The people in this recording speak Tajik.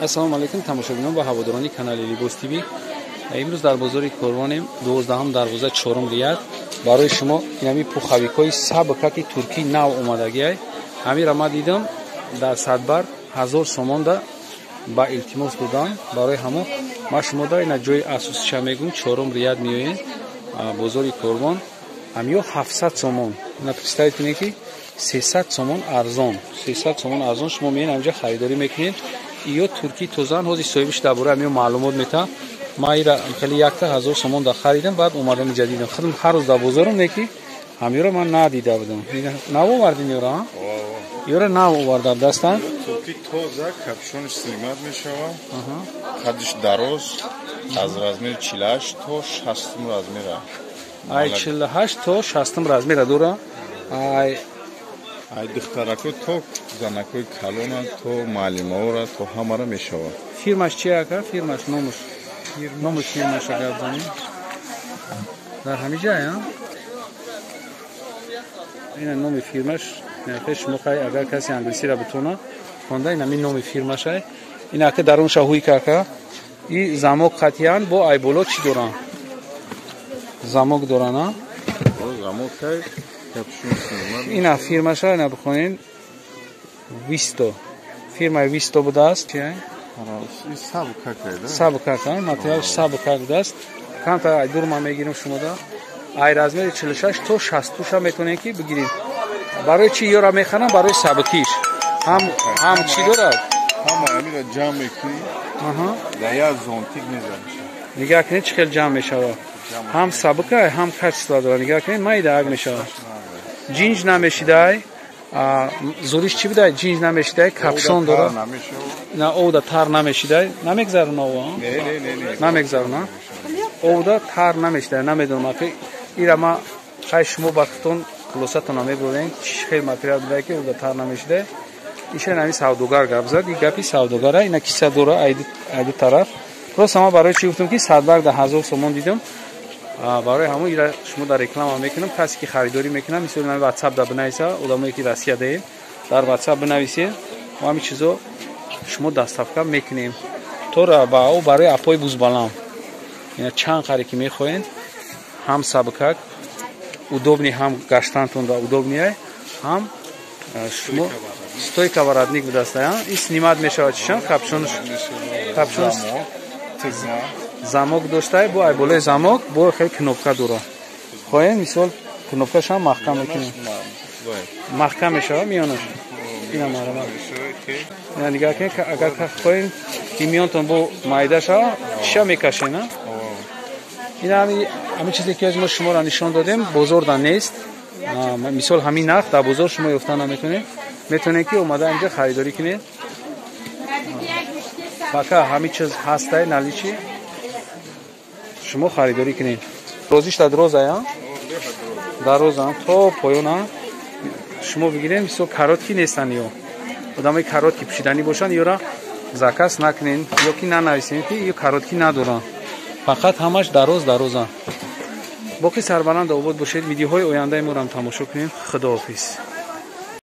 Ассалому алайкум тамошобинон ва ҳаводорони канали Либос ТВ. Имрӯз дар бозори Корвонем, 12 дарвоза, 4 рияд. Барои шумо инами пуховикҳои сабкаки туркӣ нав омадагиай. Ҳамира ма дидам дар Садбар 1000 сомонда ба илтимос додам. Барои ҳамо ма шумо да ина ҷои асосиша мегӯм, 4 рияд меоед бозори Корвон. Ҳамиё 700 сомон. Ина представить кунед ки 300 сомон арзон. 300 сомон арзон шумо меоед ҳамҷа харидорӣ мекунед. Иё туркӣ тозан, ҳозир соҳибиш дар бораи ҳамиё маълумот мета. Ма ира хеле якта 1000 сомон да харидам, баъд омадам инҷа дидам. Худам ҳар рӯз дар бозорам, не ки ҳамиёро ман надида будам. Нав овардин ёро? Ёро нав оварда дастан. Туркӣ тоза, капюшониш снимать мешавад. Қадиш дароз, аз размери 48 то 60 размера. Ай 48 то 60 размера дора. Ай ай духтарако то занакои калона, то муаллимаора, то ҳамара мешавад. Фирмаш чи ака? Фирмаш номаш. Номаш фирмаш агар донӣ. Дар ҳамин ҷай, а? Ина номи фирмаш. Шумо хай агар касе англисиро битона хонда, ин ҳамин номи фирмаш ай. Ин ака дарунша ҳуй кака. И замок қатъиян бо ай боло чӣ доран? Замок доран, а? Замок кай. Ина фирмаша, ина бихонед. Висто. Фирмаи Висто будааст. Сабукак, материалш сабукак будааст. Камтар ай дур ман мегирам шумода. Ай размери 46 то 60 метавонед ки бигиред. Барои чӣ ёра мехарам? Барои сабукиш. Ҳам чӣ дорад? Ҳама амира ҷамъ мекунӣ. Дар як зонтик мезаниш. Нигоҳ кунед чӣ хел ҷамъ мешавад. Ҳам сабукай, ҳам качество дорад. Нигоҳ кунед, майда ак мешавад. Ҷинҷ намешидай, зуриш чӣ будай? Ҷинҷ намешидай, капшон дорад. На овда тар намешидай. Намегзарона ова? Намегзарона. Овда тар намешидай, намедонам аки ира ма хай шумо ба худтон хулосатона мебурем, чӣ хел материал будай ки овда тар намешидай. Иша ҳамин савдогар гап зад, ин гапи савдогара, ина киса дора айду тараф. Просто ма барои чӣ гуфтам ки Садбар да 1000 сомон дидам. Барои ҳамон ира шумо дар реклама мекунам, касе ки харидорӣ мекунам, мисол на WhatsApp да бинависа, одамое ки Россия даем, дар WhatsApp бинависед, мо ҳамин чизо шумо доставка мекунем. Тора ба ӯ барои апои бузбалам. Ина чанд харе ки мехоҳед, ҳам сабкак, удобный, ҳам гаштантон да удобный, ҳам шумо стойка воротник будаст, а? И снимать мешавад чишон, капюшонш, капюшонш замок доштай, бо ай болои замок бо хеле кнопка дора. Хоҳем мисол кнопкашам маҳкам мекунем. Маҳкам мешавад миёнаш. Ина марамат. Ина нигоҳ кунед, агар хоҳем ки миёнтон бо майда шава, чиша мекашем, а? Ина ҳамин чизе ки аз мо шуморо нишон додем, бозорда нест. Мисол ҳамин нарх дар бозор шумо ёфта наметавонед. Метавонед ки омада инҷа харидорӣ кунед. Пока ҳамин чиз ҳастай наличи. Шумо харидорӣ кунед. Розиш дар роза, дар роза то поёна шумо бигиред. Мисол короткий нестанд ё одамои короткий пӯшиданӣ бошанд, ёра заказ накунед ё ки нанависед ки ё короткий надоранд. Фақат ҳамаш дароз дароза. Боқӣ сарбаланд обод бошед. Видеоҳои ояндаи моро ҳам тамошо кунед. Худоҳофиз.